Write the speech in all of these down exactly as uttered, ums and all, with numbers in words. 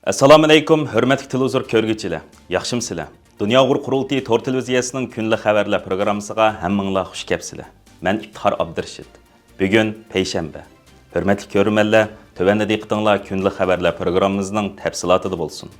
ئەسسالامۇئەلەيكۇم، ھۆرمەتلىك تېلېۋىزور كۆرگۈچىلەر، ياخشىمۇسىلەر؟ دۇنيا ئۇيغۇر قۇرۇلتىيى تور تېلېۋىزىيەسىنىڭ كۈندىلىك خەۋەرلەر پروگراممىسىغا ھەممىڭلار خۇش كەپسىلەر. مەن ئىپتىخار ئابدۇرېشىت. بۈگۈن پەيشەنبە. ھۆرمەتلىك كۆرۈرمەنلەر، تۆۋەندە دىققىتىڭلار كۈندىلىك خەۋەرلەر پروگراممىمىزنىڭ تەپسىلااتىدا بولسۇن.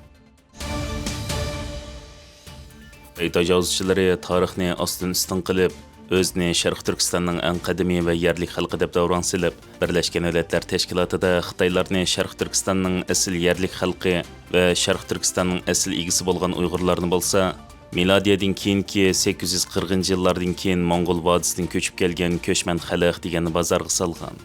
خىتاي تاجاۋۇزچىلىرى تارىخنى ئاستىن-ئۈستۈن قىلىپ، ئۆزىنى شەرقىي تۈركىستاننىڭ ئەڭ قەدىمىي ۋە يەرلىك خەلقى دەپ دەۋراڭ سېلىپ، بىرلەشكەن دۆلەتلەر تەشكىلاتىدا خىتايلارنى شەرقىي تۈركىستاننىڭ ئەسلى يەرلىك خەلقى ۋە شەرقىي تۈركىستاننىڭ ئەسلى ئىگىسى بولغان ئۇيغۇرلارنى بولسا، مىلادىيەدىن كېيىنكى سەككىز يۈز قىرىقىنچى يىللاردىن كېيىن موڭغۇل ۋادىسىدىن كۆچۈپ كەلگەن كۆچمەن خەلق دېگەن بازارغا سالغان.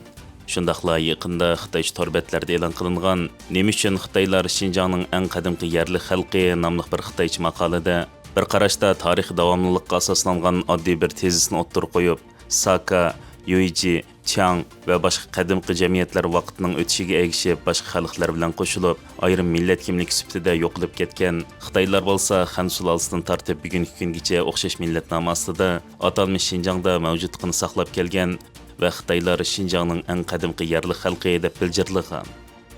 شۇنداقلا يېقىندا خىتايچە تور بەتلەردە ئېلان قىلىنغان «نېمە ئۈچۈن خىتايلار شىنجاڭنىڭ ئەڭ قەدىمكى يەرلىك خەلقى» ناملىق بىر خىتايچە ماقالىدە، بىر قاراشتا تارىخىي داۋاملىقلىققا ئاساسلانغان ئاددىي بىر تېزىسنى ئوتتۇرىغا قويۇپ، ساكا، يۇيجى، چياڭ ۋە باشقا قەدىمكى جەمئىيەتلەر ۋاقىتنىڭ ئۆتۈشىگە ئەگىشىپ باشقا خەلقلەر بىلەن قوشۇلۇپ، ئايرىم مىللەت كىملىكى سۈپىتىدە يوقىلىپ كەتكەن، خىتايلار بولسا خەن سۇلالىسىدىن تارتىپ بۈگۈنكى كۈنگىچە ئوخشاش مىللەت نامى ئاستىدا ئاتالمىش شىنجاڭدا مەۋجۇتلۇقىنى ساقلاپ كەلگەن ۋە خىتايلار شىنجاڭنىڭ ئەڭ قەدىمكى يەرلىك خەلقى دەپ بىلجىرلىغان.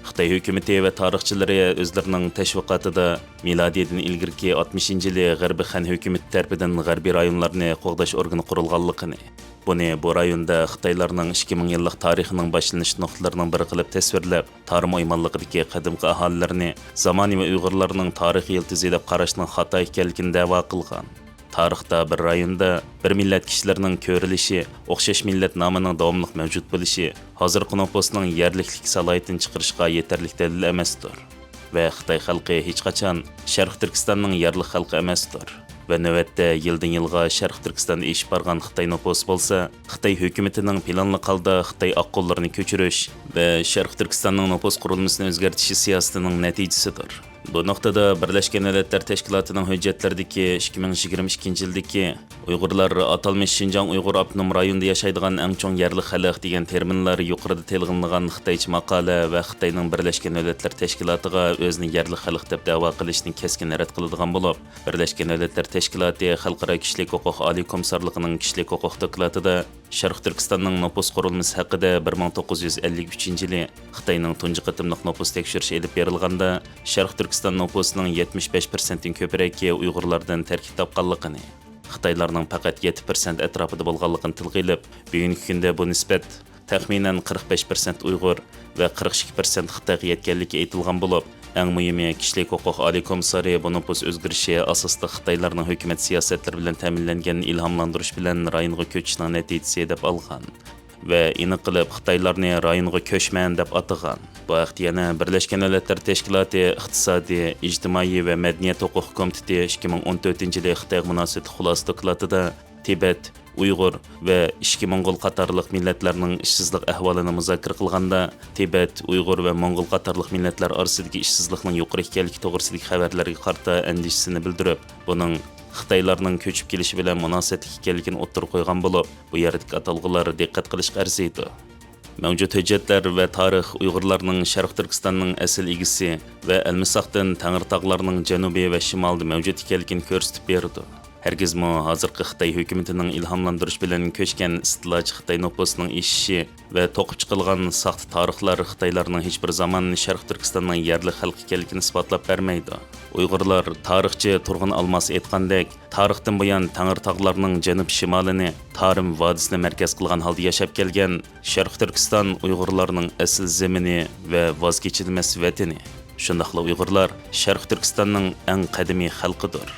خىتاي ھۆكۈمىتى ۋە تارىخچىلىرى ئۆزلىرىنىڭ تەشۋىقاتىدا مىلادىيىدىن ئىلگىرىكى ئاتمىشىنچى يىلى غەربىي خەن ھۆكۈمىتى تەرىپىدىن غەربىي رايونلارنى قوغداش ئورگىنى قۇرۇلغانلىقىنى، بۇنى بۇ رايوندا خىتايلارنىڭ ئىككى مىڭ يىللىق تارىخىنىڭ باشلىنىش نۇقتىلىرىنىڭ بىرى قىلىپ تەسۋىرلەپ، تارىم ئويمانلىقىدىكى قەدىمكى ئاھالىلەرنى زامانىۋى ئۇيغۇرلارنىڭ تارىخىي يىلتىزى دەپ قاراشنىڭ خاتا ئىكەنلىكىنى دەۋا قىلغان. تارىختا بىر رايوندا بىر مىللەت كىشىلىرىنىڭ كۆرۈلۈشى، ئوخشاش مىللەت نامىنىڭ داۋاملىق مەۋجۇت بولۇشى ھازىرقى نوپۇسنىڭ يەرلىكلىك سالاھىيىتىنى چىقىرىشقا يېتەرلىك دەلىل ئەمەستۇر. ۋە خىتاي خەلقى ھېچقاچان شەرقىي تۈركىستاننىڭ يەرلىك خەلقى ئەمەستۇر. ۋە نۆۋەتتە يىلدىن يىلغا شەرقىي تۈركىستاندا ئېشىپ بارغان خىتاي نوپۇسى بولسا، خىتاي ھۆكۈمىتىنىڭ پىلانلىق ھالدا خىتاي ئاققۇنلىرىنى كۆچۈرۈش ۋە شەرقىي تۈركىستاننىڭ نوپۇس قۇرۇلمىسىنى ئۆزگەرتىشى سىياسىتىنىڭ نەتىجىسىدۇر. بۇ نۇقتىدا بىرلەشكەن دۆلەتلەر تەشكىلاتىنىڭ ھۆججەتلىرىدىكى ئىككى مىڭ يىگىرمە ئىككىنچى يىلدىكى ئۇيغۇرلار ئاتالمىش شىنجاڭ ئۇيغۇر ئاپتونوم رايونىدا ياشايدىغان ئەڭ چوڭ يەرلىك خەلق دېگەن تېرمىنلار يۇقىرىدا تىلغا ئېلىنغان خىتايچە ماقالە ۋە خىتاينىڭ بىرلەشكەن دۆلەتلەر تەشكىلاتىغا ئۆزىنى يەرلىك خەلق دەپ دەۋا قىلىشىنى كەسكىن رەت قىلىدىغان بولۇپ، بىرلەشكەن دۆلەتلەر تەشكىلاتى خەلقئارا كىشىلىك ھوقۇق ئالىي كومىسسارلىقىنىڭ كىشىلىك ھوقۇق دوكلاتىدا شەرقىي تۈركىستاننىڭ نوپۇس قۇرۇلمىسى ھەققىدە بىر مىڭ توققۇز يۈز ئەللىك ئۈچىنچى يىلى خىتاينىڭ تۇنجى قېتىملىق نوپۇس تەكشۈرۈشى ئېلىپ بېرىلغاندا، شەرقىي تۈركىستان نوپۇسىنىڭ يەتمىش بەش پىرسەنتتىن كۆپرەكى ئۇيغۇرلاردىن تەركىب تاپقانلىقىنى، خىتايلارنىڭ پەقەت يەتتە پىرسەنت ئەتراپىدا بولغانلىقىنى تىلغا ئېلىپ، بۈگۈنكى كۈندە بۇ نىسبەت تەخمىنەن قىرىق بەش پىرسەنت ئۇيغۇر ۋە قىرىق ئىككى پىرسەنت خىتايغا يەتكەنلىكى ئېيتىلغان بولۇپ، ئەڭ مۇھىمى، كىشىلىك ھوقۇق ئالىي كومىسسارى بۇ نوپۇس ئۆزگىرىشى ئاساسلىق خىتايلارنىڭ ھۆكۈمەت سىياسەتلىرى بىلەن تەمىنلەنگەن ئىلھاملاندۇرۇش بىلەن رايونغا كۆچۈشنىڭ نەتىجىسى دەپ ئالغان. ۋە ئېنىق قىلىپ خىتايلارنى رايونغا كۆچمەن دەپ ئاتىغان. بۇ ھەقتە يەنە بىرلەشكەن دۆلەتلەر تەشكىلاتى ئىقتىسادىي، ئىجتىمائىي ۋە مەدەنىيەت ھوقۇقى كومىتېتى ئىككى مىڭ ئون تۆتىنچى يىلى خىتايغا مۇناسىۋەتلىك خۇلاسە دوكلاتىدا تىبەت، ئۇيغۇر ۋە ئىچكى موڭغۇل قاتارلىق مىللەتلەرنىڭ ئىشسىزلىق ئەھۋالىنى مۇزاكىرە قىلغاندا، تىبەت، ئۇيغۇر ۋە موڭغۇل قاتارلىق مىللەتلەر ئارىسىدىكى ئىشسىزلىقنىڭ يۇقىرى ئىكەنلىكى توغرىسىدىكى خەۋەرلەرگە قارىتا ئەندىشىسىنى بىلدۈرۈپ، بۇنىڭ خىتايلارنىڭ كۆچۈپ كېلىشى بىلەن مۇناسىۋەتلىك ئىكەنلىكىنى ئوتتۇرىغا قويغان بولۇپ، بۇ يەردىكى ئاتالغۇلار دىققەت قىلىشقا ئەرزىيدۇ. مەۋجۇت ھۆججەتلەر ۋە تارىخ ئۇيغۇرلارنىڭ شەرقىي تۈركىستاننىڭ ئەسلى ئىگىسى ۋە ئەلمىساقتىن تەڭرىتاغلارنىڭ جەنۇبى ۋە شىمالىدا مەۋجۇت ئىكەنلىكىنى كۆرسىتىپ بېرىدۇ. ھەرگىزمۇ ھازىرقى خىتاي ھۆكۈمىتىنىڭ ئىلھاملاندۇرۇش بىلەن كۆچكەن ئىستىلاچى خىتاي نوپۇسىنىڭ ئېشىشى ۋە توقۇپ چىقىلغان ساختا تارىخلار خىتايلارنىڭ ھېچبىر زامان شەرقىي تۈركىستاننىڭ يەرلىك خەلقى ئىكەنلىكىنى ئىسپاتلاپ بەرمەيدۇ. ئۇيغۇرلار، تارىخچى تۇرغۇن ئالماس ئېيتقاندەك، تارىختىن بۇيان تەڭرىتاغلارنىڭ جەنۇب-شىمالىنى، تارىم ۋادىسىنى مەركەز قىلغان ھالدا ياشاپ كەلگەن شەرقىي تۈركىستان ئۇيغۇرلارنىڭ ئەسىل زېمىنى ۋە ۋاز كېچىلمەس ۋەتىنى. شۇنداقلا ئۇيغۇرلار شەرقىي تۈركىستاننىڭ ئەڭ قەدىمىي خەلقىدۇر.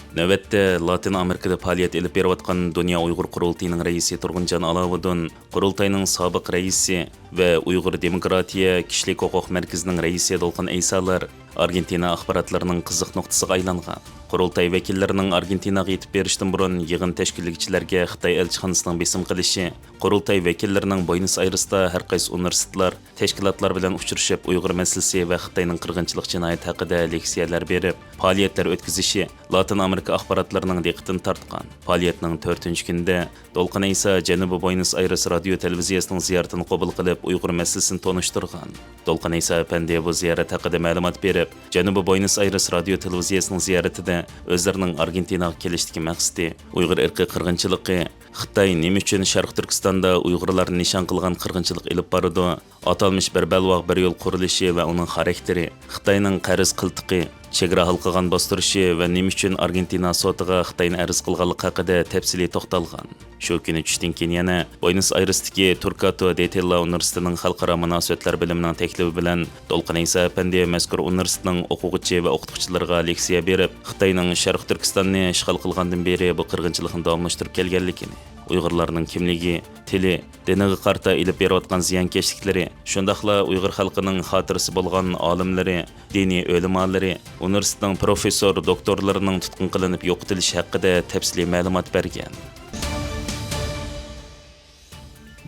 نۆۋەتتە لاتىن ئامېرىكىدا پائالىيەت ئېلىپ بېرىۋاتقان دۇنيا ئۇيغۇر قۇرۇلتىيىنىڭ رەئىسى تۇرغۇنجان ئالاۋۇدۇن، قۇرۇلتاينىڭ سابىق رەئىسى ۋە ئۇيغۇر دېموكراتىيە كىشىلىك ھوقۇق مەركىزىنىڭ رەئىسى دولقۇن ئەيسالار ئارگېنتىنا ئاخباراتلىرىنىڭ قىزىق نۇقتىسىغا ئايلانغان. قۇرۇلتاي ۋەكىللىرىنىڭ ئارگېنتىناغا يېتىپ بېرىشتىن بۇرۇن يىغىن تەشكىللىگۈچىلەرگە خىتاي ئەلچىخانىسىنىڭ بېسىم قىلىشى، قۇرۇلتاي ۋەكىللىرىنىڭ بوينس ئايرېستا ھەر قايسى ئۇنىۋېرسىتېتلار، تەشكىلاتلار بىلەن ئۇچرىشىپ، ئۇيغۇر مەسىلىسى ۋە خىتاينىڭ قىرغىنچىلىق جىنايىتى ھەققىدە لېكسىيەلەر بېرىپ، پائالىيەتلەر ئۆتكۈزۈشى لاتىن ئامېرىكا ئاخباراتلىرىنىڭ دىققىتىنى تارتقان. پائالىيەتنىڭ تۆتىنچى كۈنىدە دولقۇن ئەيسا جەنۇبىي بوينس ئايرېس رادىيو تېلېۋىزىيەسىنىڭ زىيارىتىنى قوبۇل قىلىپ، ئۇيغۇر مەسىلىسىنى تونۇشتۇرغان. دولقۇن ئەيسا ئەپەندى بۇ زىيارەت ھەققىدە مەلۇمات بېرىپ، جەنۇبىي بوينۇس ئايرېس رادىيو تېلېۋىزىيەسىنىڭ زىيارىتىدە ئۆزلىرىنىڭ ئارگېنتىناغا كېلىشتىكى مەقسىتى، ئۇيغۇر ئىرقىي قىرغىنچىلىقى، خىتاي نېمە ئۈچۈن شەرقىي تۈركىستاندا ئۇيغۇرلارنى نىشان قىلغان قىرغىنچىلىق ئېلىپ بارىدۇ؟ ئاتالمىش بىر بەلباغ بىر يول قۇرۇلۇشى ۋە ئۇنىڭ خاراكتېرى، خىتاينىڭ قەرز قىلتىقى، چېگرا ھالقىغان باستۇرۇشى ۋە نېمە ئۈچۈن ئارگېنتىنا سوتىغا خىتاينى ئەرز قىلغانلىقى ھەققىدە تەپسىلىي توختالغان. شۇ كۈنى چۈشتىن كېيىن يەنە بوينۇس ئايرېستىكى توركاتو دې تېلا ئۇنىۋېرسىتېتىنىڭ خەلقئارا مۇناسىۋەتلەر بۆلۈمىنىڭ تەكلىپى بىلەن دولقۇن ئەيسا ئەپەندى مەزكۇر ئۇنىۋېرسىتېتنىڭ ئوقۇغۇچى ۋە ئوقۇتقۇچىلىرىغا لېكسىيە بېرىپ، خىتاينىڭ شەرقىي تۈركىستاننى ئىشغال قىلغاندىن بېرى بۇ قىرغىنچىلىقنى داۋاملاشتۇرۇپ كەلگەنلىكىنى، ئۇيغۇرلارنىڭ كىملىكى، تىلى، دىنىغا قارىتا ئېلىپ بېرىۋاتقان زىيانكەشلىكلىرى، شۇنداقلا ئۇيغۇر خەلقىنىڭ خاتىرىسى بولغان ئالىملىرى، دىنىي ئۆلىمالىرى، ئۇنىۋېرسىتېتنىڭ پروفېسسور، دوكتورلىرىنىڭ تۇتقۇن قىلىنىپ يوقىتىلىشى ھەققىدە تەپسىلىي مەلۇمات بەرگەن.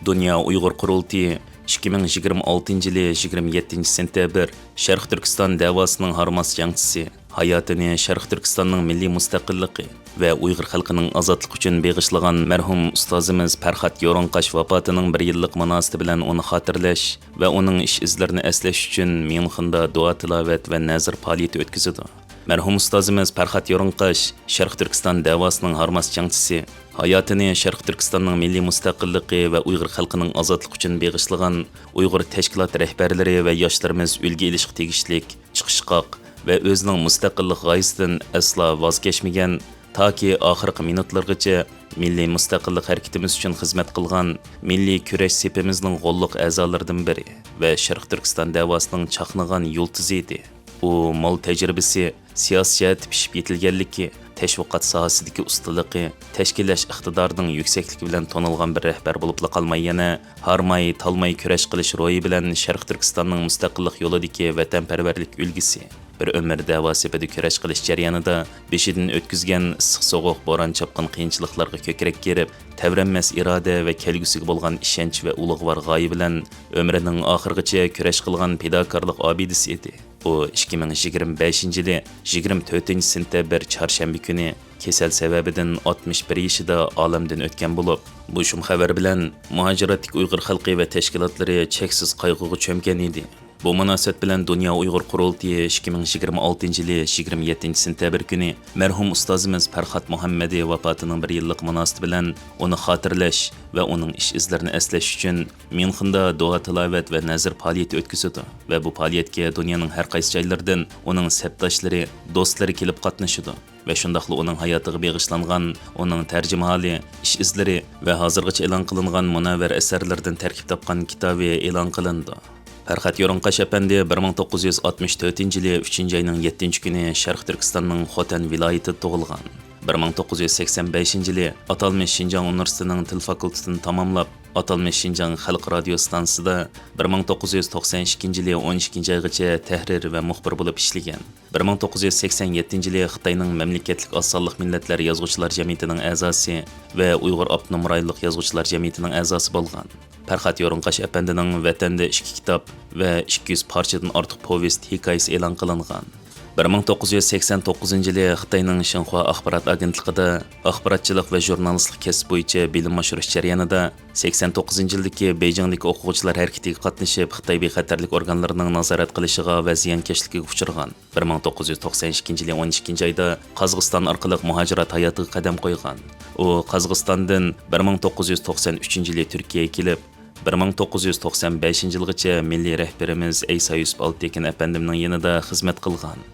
دۇنيا ئۇيغۇر قۇرۇلتىيى ئىككى مىڭ يىگىرمە ئالتىنچى يىلى يىگىرمە يەتتىنچى سېنتەبىر، شەرقىي تۈركىستان دەۋاسىنىڭ ھارماس جەڭچىسى، ھاياتىنى شەرقىي تۈركىستاننىڭ مىللىي مۇستەقىللىقى ۋە ئۇيغۇر خەلقىنىڭ ئازادلىقى ئۈچۈن بېغىشلىغان مەرھۇم ئۇستازىمىز پەرھات يورۇنقاش ۋاپاتىنىڭ بىر يىللىق مۇناسىۋىتى بىلەن ئۇنى خاتىرىلەش ۋە ئۇنىڭ ئىش-ئىزلىرىنى ئەسلەش ئۈچۈن ميۇنخېندا دۇئا-تىلاۋەت ۋە نەزىر پائالىيىتى ئۆتكۈزىدۇ. مەرھۇم ئۇستازىمىز پەرھات يورۇنقاش شەرقىي تۈركىستان دەۋاسىنىڭ ھارماس جەڭچىسى، ھاياتىنى شەرقىي تۈركىستاننىڭ مىللىي مۇستەقىللىقى ۋە ئۇيغۇر خەلقىنىڭ ئازادلىقى ئۈچۈن بېغىشلىغان ئۇيغۇر تەشكىلات رەھبەرلىرى ۋە ياشلىرىمىز ئۈلگە ئېلىشقا تېگىشلىك، چىقىشقاق ۋە ئۆزىنىڭ مۇستەقىللىق غايىسىدىن ئەسلا ۋاز كەچمىگەن، تاكى ئاخىرقى مىنۇتلىرىغىچە مىللىي مۇستەقىللىق ھەرىكىتىمىز ئۈچۈن خىزمەت قىلغان مىللىي كۈرەش سېپىمىزنىڭ غوللۇق ئەزالىرىدىن بىرى ۋە شەرقىي تۈركىستان دەۋاسىنىڭ چاقنىغان يۇلتۇزى ئىدى. ئۇ مول تەجرىبىسى، سىياسىي جەھەتتە پىشىپ يېتىلگەنلىكى، تەشۋىقات ساھەسىدىكى ئۇستىلىقى، تەشكىللەش ئىقتىدارىنىڭ يۈكسەكلىكى بىلەن تونۇلغان بىر رەھبەر بولۇپلا قالماي، يەنە ھارماي، تالماي كۈرەش قىلىش روھى بىلەن شەرقىي تۈركىستاننىڭ مۇستەقىللىق يولىدىكى ۋەتەنپەرۋەرلىك ئۈلگىسى، بىر ئۆمۈر دەۋا سېپىدە كۈرەش قىلىش جەريانىدا بېشىدىن ئۆتكۈزگەن ئىسسىق-سوغۇق، بوران-چاپقۇن، قىيىنچىلىقلارغا كۆكرەك كېرىپ، تەۋرەنمەس ئىرادە ۋە كەلگۈسىگە بولغان ئىشەنچ ۋە ئۇلۇغۋار غايە بىلەن ئۆمرىنىڭ ئاخىرىغىچە كۈرەش قىلغان پىداكارلىق ئابىدىسى ئىدى. ئۇ ئىككى مىڭ يىگىرمە بەشىنچى يىلى يىگىرمە تۆتىنچى سېنتەبىر چارشەنبە كۈنى كېسەل سەۋەبىدىن ئاتمىش بىر يېشىدا ئالەمدىن ئۆتكەن بولۇپ، بۇ شۇم خەۋەر بىلەن مۇھاجىراتتىكى ئۇيغۇر خەلقى ۋە تەشكىلاتلىرى چەكسىز قايغۇغا چۆمگەن ئىدى. بۇ مۇناسىۋەت بىلەن دۇنيا ئۇيغۇر قۇرۇلتىيى ئىككى مىڭ يىگىرمە ئالتىنچى يىلى يىگىرمە يەتتىنچى سېنتەبىر كۈنى مەرھۇم ئۇستازىمىز پەرھات مۇھەممەدى ۋاپاتىنىڭ بىر يىللىقى مۇناسىۋىتى بىلەن ئۇنى خاتىرىلەش ۋە ئۇنىڭ ئىش-ئىزلىرىنى ئەسلەش ئۈچۈن ميۇنخېندا دۇئا-تىلاۋەت ۋە نەزىر پائالىيىتى ئۆتكۈزىدۇ ۋە بۇ پائالىيەتكە دۇنيانىڭ ھەر قايسى جايلىرىدىن ئۇنىڭ سەپداشلىرى، دوستلىرى كېلىپ قاتنىشىدۇ ۋە شۇنداقلا ئۇنىڭ ھاياتىغا بېغىشلانغان ئۇنىڭ تەرجىمىھالى، ئىش-ئىزلىرى ۋە ھازىرغىچە ئېلان قىلىنغان مۇنەۋۋەر ئەسەرلىرىدىن تەركىب تاپقان كىتابى ئېلان قىلىنىدۇ. پەرھات يورۇنقاش ئەپەندى بىر مىڭ توققۇز يۈز ئاتمىش تۆتىنچى يىلى ئۈچىنچى ئاينىڭ يەتتىنچى كۈنى شەرقىي تۈركىستاننىڭ خوتەن ۋىلايىتىدە تۇغۇلغان. بىر مىڭ توققۇز يۈز سەكسەن بەشىنچى يىلى ئاتالمىش شىنجاڭ ئۇنىۋېرسىتېتىنىڭ تىل فاكۇلتېتىنى تاماملاپ، ئاتالمىش شىنجاڭ خەلق رادىيو ئىستانسىسىدا بىر مىڭ توققۇز يۈز توقسەن ئىككىنچى يىلى ئون ئىككىنچى ئايغىچە تەھرىر ۋە مۇخبىر بولۇپ ئىشلىگەن. بىر مىڭ توققۇز يۈز سەكسەن يەتتىنچى يىلى خىتاينىڭ مەملىكەتلىك ئاز سانلىق مىللەتلەر يازغۇچىلار جەمئىيىتىنىڭ ئەزاسى ۋە ئۇيغۇر ئاپتونوم رايونلۇق يازغۇچىلار جەمئىيىتىنىڭ ئەزاسى بولغان. پەرھات يورۇنقاش ئەپەندىنىڭ ۋەتەندە ئىككى كىتاب ۋە ئىككى يۈز پارچىدىن ئارتۇق پوۋېست، ھېكايىسى ئېلان قىلىنغان. بىر مىڭ توققۇز يۈز سەكسەن توققۇزىنچى يىلى خىتاينىڭ شىنخۇا ئاخبارات ئاگېنتلىقىدا ئاخباراتچىلىق ۋە ژۇرنالىستلىق كەسىپ بويىچە بىلىم ئاشۇرۇش جەريانىدا، سەكسەن توققۇزىنچى يىلدىكى بېيجىڭدىكى ئوقۇغۇچىلار ھەرىكىتىگە قاتنىشىپ، خىتاي بىخەتەرلىك ئورگانلىرىنىڭ نازارەت قىلىشىغا ۋە زىيانكەشلىكىگە ئۇچرىغان. بىر مىڭ توققۇز يۈز توقسان ئىككىنچى يىلى ئون ئىككىنچى ئايدا قازاقىستان ئارقىلىق مۇھاجىرات ھاياتىغا قەدەم قويغان. ئۇ قازاقىستاندىن بىر مىڭ توققۇز يۈز توقسان ئۈچىنچى يىلى تۈركىيەگە كېلىپ، بىر مىڭ توققۇز يۈز توقسان بەشىنچى يىلغىچە مىللىي رەھبىرىمىز ئەيسا يۈسۈپ ئالتىكىن ئەپەندىمنىڭ يېنىدا خىزمەت قىلغان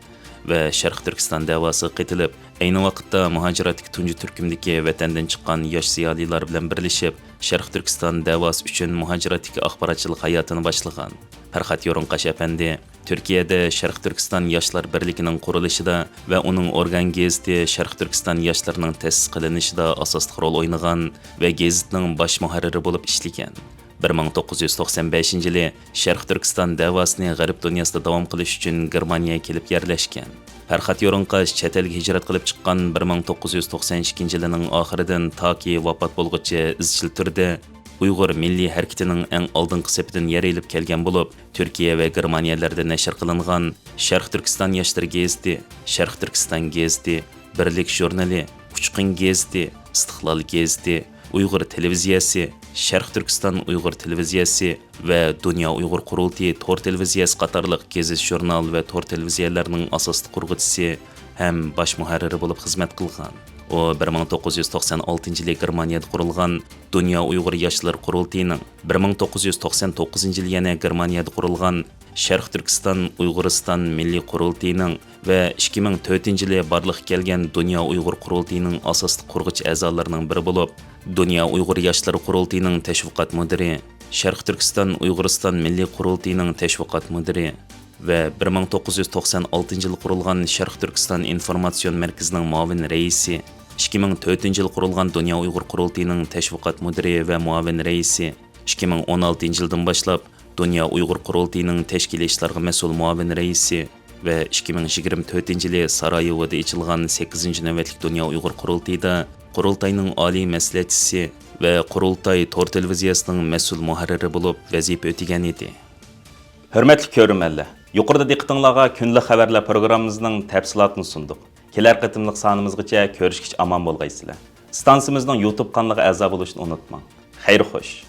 ۋە شەرقىي تۈركىستان دەۋاسىغا قېتىلىپ، ئەينى ۋاقىتتا مۇھاجىراتتىكى تۇنجى تۈركۈمدىكى ۋەتەندىن چىققان ياش زىيالىيلار بىلەن بىرلىشىپ، شەرقىي تۈركىستان دەۋاسى ئۈچۈن مۇھاجىراتتىكى ئاخباراتچىلىق ھاياتىنى باشلىغان. پەرھات يورۇنقاش ئەپەندى تۈركىيەدە شەرقىي تۈركىستان ياشلار بىرلىكىنىڭ قۇرۇلۇشىدا ۋە ئۇنىڭ ئورگان گېزىتى شەرقىي تۈركىستان ياشلىرىنىڭ تەسىس قىلىنىشىدا ئاساسلىق رول ئوينىغان ۋە گېزىتنىڭ باش مۇھەررىرى بولۇپ ئىشلىگەن. بىر مىڭ توققۇز يۈز توقسان بەشىنچى يىلى شەرقىي تۈركىستان دەۋاسىنى غەرب دۇنياسىدا داۋام قىلىش ئۈچۈن گېرمانىيەگە كېلىپ يەرلەشكەن. پەرھات يورۇنقاش چەت ئەلگە ھىجرەت قىلىپ چىققان بىر مىڭ توققۇز يۈز توقسان ئىككىنچى يىلىنىڭ ئاخىرىدىن تاكى ۋاپات بولغۇچە ئىزچىل تۈردە ئۇيغۇر مىللىي ھەرىكىتىنىڭ ئەڭ ئالدىنقى سېپىدىن يەر ئېلىپ كەلگەن بولۇپ، تۈركىيە ۋە گېرمانىيەلەردە نەشر قىلىنغان شەرقىي تۈركىستان ياشلىرى گېزىتى، شەرقىي تۈركىستان گېزىتى، بىرلىك ژۇرنىلى، ئۇچقۇن گېزىتى، ئىستىقلال گېزىتى، ئۇيغۇر تېلېۋىزىيەسى، شەرقىي تۈركىستان ئۇيغۇر تېلېۋىزىيەسى ۋە دۇنيا ئۇيغۇر قۇرۇلتىيى تور تېلېۋىزىيەسى قاتارلىق گېزىت-ژۇرنال ۋە تور تېلېۋىزىيەلەرنىڭ ئاساسلىق قۇرغۇچىسى ھەم باش مۇھەررىرى بولۇپ خىزمەت قىلغان. ئۇ بىر مىڭ توققۇز يۈز توقسان ئالتىنچى يىلى گېرمانىيەدە قۇرۇلغان دۇنيا ئۇيغۇر ياشلىرى قۇرۇلتىيىنىڭ، بىر مىڭ توققۇز يۈز توقسان توققۇزىنچى يىلى يەنە گېرمانىيەدە قۇرۇلغان شەرقىي تۈركىستان ئۇيغۇرىستان مىللىي قۇرۇلتىيىنىڭ ۋە ئىككى مىڭ تۆتىنچى يىلى بارلىققا كەلگەن دۇنيا ئۇيغۇر قۇرۇلتىيىنىڭ ئاساسلىق قۇرغۇچى ئەزالىرىنىڭ بىرى بولۇپ، دۇنيا ئۇيغۇر ياشلىرى قۇرۇلتىيىنىڭ تەشۋىقات مۇدىرى، شەرقىي تۈركىستان ئۇيغۇرىستان مىللىي قۇرۇلتىيىنىڭ تەشۋىقات مۇدىرى ۋە بىر مىڭ توققۇز يۈز توقسان ئالتىنچى يىلى قۇرۇلغان شەرقىي تۈركىستان ئىنفورماتسىيون مەركىزىنىڭ مۇئاۋىن رەئىسى، ئىككى مىڭ تۆتىنچى يىلى قۇرۇلغان دۇنيا ئۇيغۇر قۇرۇلتىيىنىڭ تەشۋىقات مۇدىرى ۋە مۇئاۋىن رەئىسى، ئىككى مىڭ ئون ئالتىنچى يىلدىن باشلاپ دۇنيا ئۇيغۇر قۇرۇلتىيىنىڭ تەشكىلىي ئىشلارغا مەسئۇل مۇئاۋىن رەئىسى ۋە ئىككى مىڭ يىگىرمە تۆتىنچى يىلى سارايېۋودا ئېچىلغان سەككىزىنچى نۆۋەتلىك دۇنيا ئۇيغۇر قۇرۇلتىيىدا قۇرۇلتاينىڭ ئالىي مەسلىھەتچىسى ۋە قۇرۇلتاي تور تېلېۋىزىيەسىنىڭ مەسئۇل مۇھەررىرى بولۇپ ۋەزىپە ئۆتىگەن ئىدى. ھۆرمەتلىك كۆرۈرمەنلەر، يۇقىرىدا دىققىتىڭلارغا كۈندىلىك خەۋەرلەر پروگراممىمىزنىڭ تەپسىلاتىنى سۇندۇق. كېلەر قېتىملىق سانىمىزغىچە كۆرۈشكىچە ئامان بولغايسىلەر. ئىستانسىمىزنىڭ يۇتۇب قانىلىغا ئەزا بولۇشنى ئۇنتۇماڭ. خەير خوش.